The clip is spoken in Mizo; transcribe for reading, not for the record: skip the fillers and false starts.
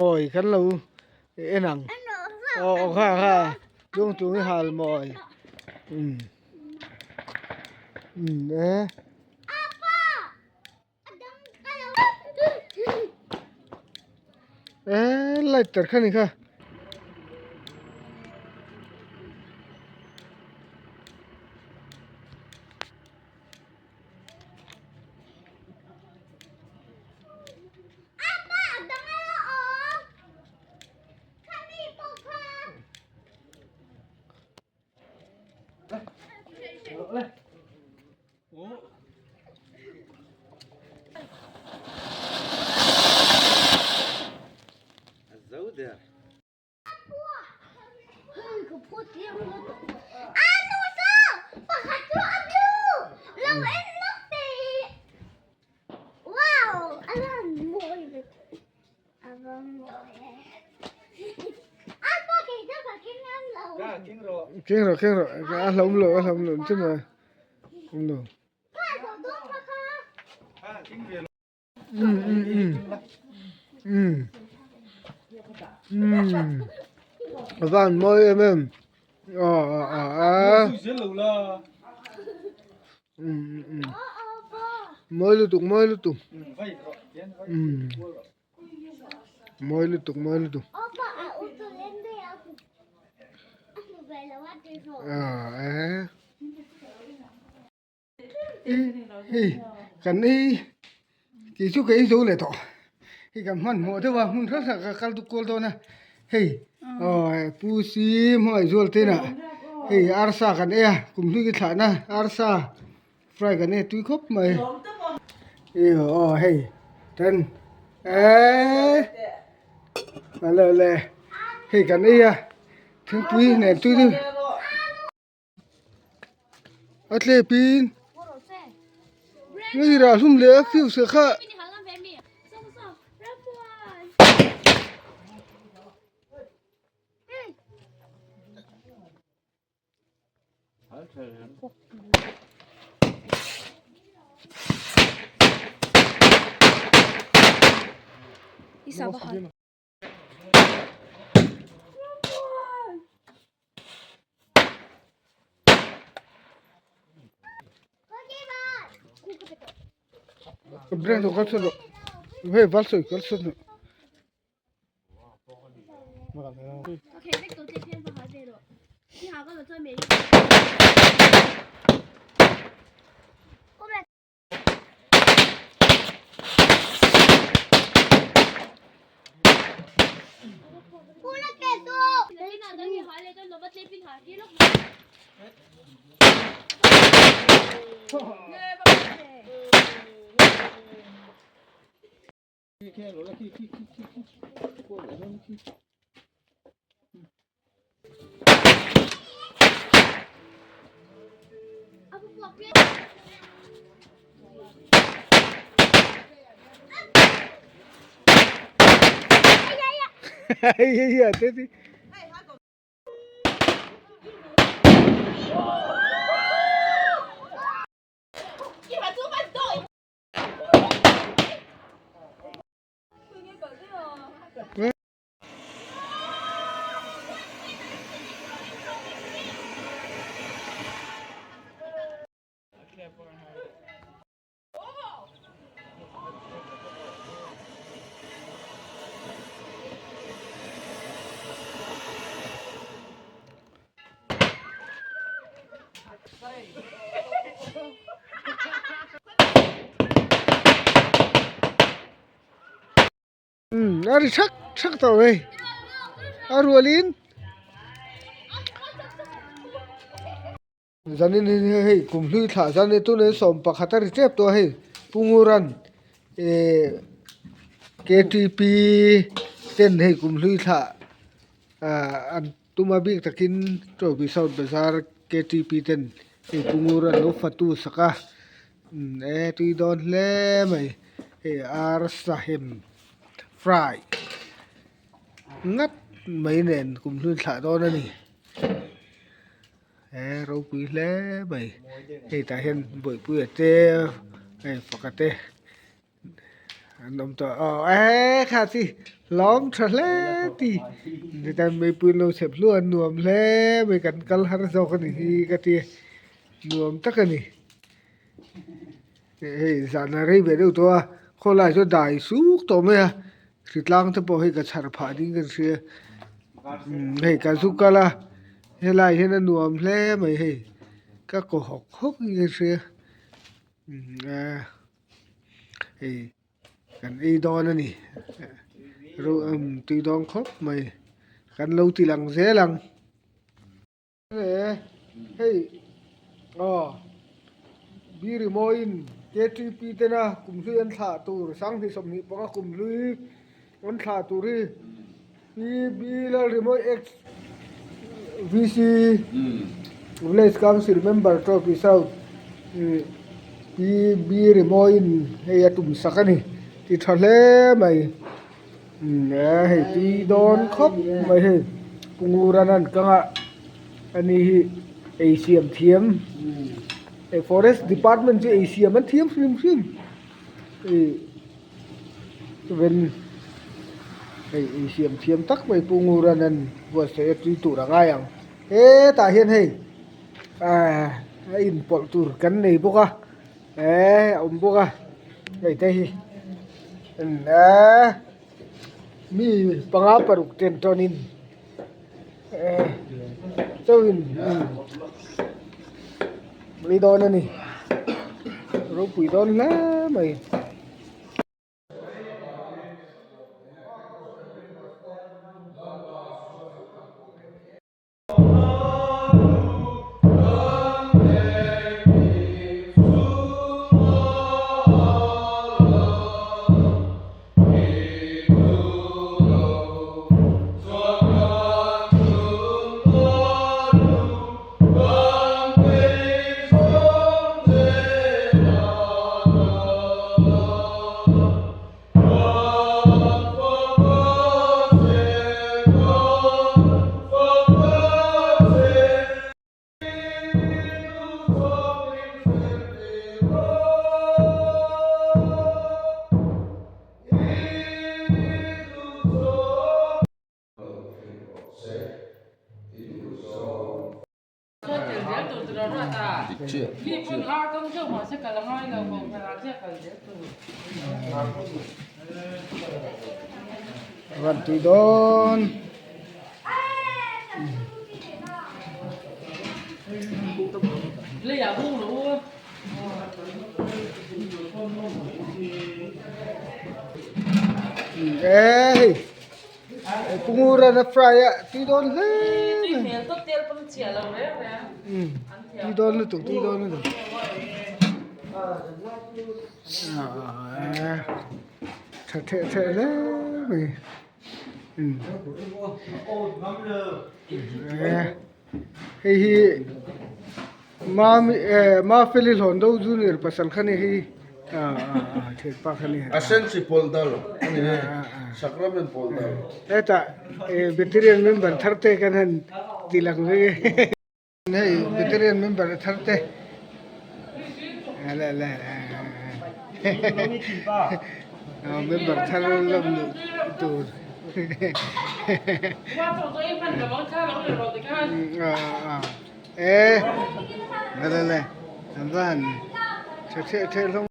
Mawi kan lo en ang aw aw kha kha Dawngtung i hal mawi umm umm e. E lighter kha ni kha. Keng rawh keng rawh a hlauhawm lo a hlauhawm lo chu maw awm lo. A van mawi em em mawi lutuk mawi lutuk mawi lutuk mawi lutuk hei kan ei tih chu ka ei zo leh tawh hei kan hmanhmawh deuh a hmun hrang hrang ka kal duk kual dawn a hei aw pu si hmangaih zual te inah hei arsa kan ei a kum hlui ka thlahna arsa fry kan ei tui khawp mai aw hei ten eeee a le hei kan ei a thingpui nen tui deuh. A tlep in ngei rah hlum leh a fuse kha Brendo kal sawn rawh hei val sawi kal sawn rawh. Umm a ri thak thak tawh hei a rualin zanin hi hei kum hlui thlah zan hi tunah hian 11 a ri tep tawh a hei Pu Nguran ehh ktp ten hei kum hlui thlah ahh an tuma bik takin Tawbi South Bazar ktp ten hei Pu Nguran lo fatu sak a umm e tui dawn hle mai hei arsa hem fry ngat mai nen kum hlui thlah dawn a ni. He ropui hle mai hei tah hian bawihpuia te hei faka te. An awm tawh aw e kha chi hlawm tha hle ti tichuan meipui an lo chhep hluah a nuam hle mai kan kal har zawk a ni hi ka ti nuam tak a ni hei zan a rei ve deuh tawh a khawlai chu a dai suk tawh mai a hritlang te pawh hei ka chhar phah ding ka hria hei ka zu kal a helai hian a nuam hle mai hei ka kaw hawk hawk in ka hria. Hei kan ei dawn a ni tui dawn khawp mai kan lo ti lang zel ang hei aw biri mawiin ktp tena kum hlui an thlah tur sanghnih 25 kum hlui an thlah tur hi P B Lalrimawi Ex VC Village Council Member Trophy South P B Rimawiin hei a tum sak a ni ti tha hle mai hei tui dawn khawp mai hei Pu Ngurana an kang a ani hi ei siam thiam Forest Department chu ei siam an thiam hrim hrim ih. Chuan hei insiam thiam tak mai Pu Ngura'n an buatsaih a tui tur a ngai ang hetah hian hei ahh a inpawlh tur kan nei bawk a eh a awm bawk a hei te hi ahh mi panga paruk ten tawnin eh chauhin ri dawn a ni ropui dawn hle mai. Van tui dawn. Hei Pungurana fry a tui dawn hle mai tui dawn lutuk tui dawn lutuk tha theh theh hle mai. Hei hi Mafeli Hlawndo Junior pasal kha ni hei thianpa kha ni. A sensi pawl dal a ni e, Sacrament pawl dal. Hetah veteran member thar te kan han ti lang vek e. Hei veteran member thar te member thar lam luh tur e le le an va han tha theh theh hlawm.